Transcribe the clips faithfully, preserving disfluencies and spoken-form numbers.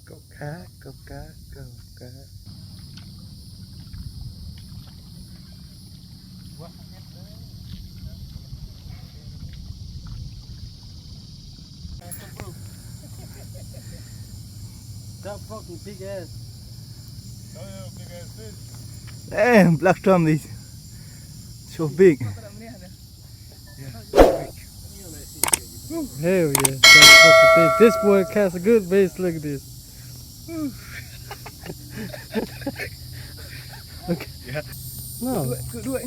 Kâo khă, kâo khă, kâo khă. That fucking big ass. Oh, yeah, big ass fish. Damn, black drum, this so big. Hell yeah, that's fucking big. This boy casts a good bass. Look at this. Okay. No. Đuaĭ, đuaĭ.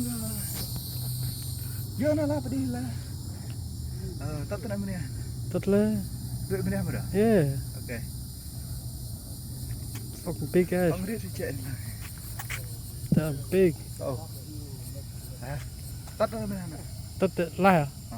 Yơh, anŭn lah, pơđih lah. Ơ, tăt tơ anai mơ̆n yơh. Tăt lah. Đuaĭ mơ̆n yơh, mơ̆n yơh. Yeah. Okay. Fucking big ass. Pơđih sĭt čĕ anai. Damn big. Oh. Hă? Tăt tơ anai mơ̆n yơh. Tăt tơ lah. Ơ.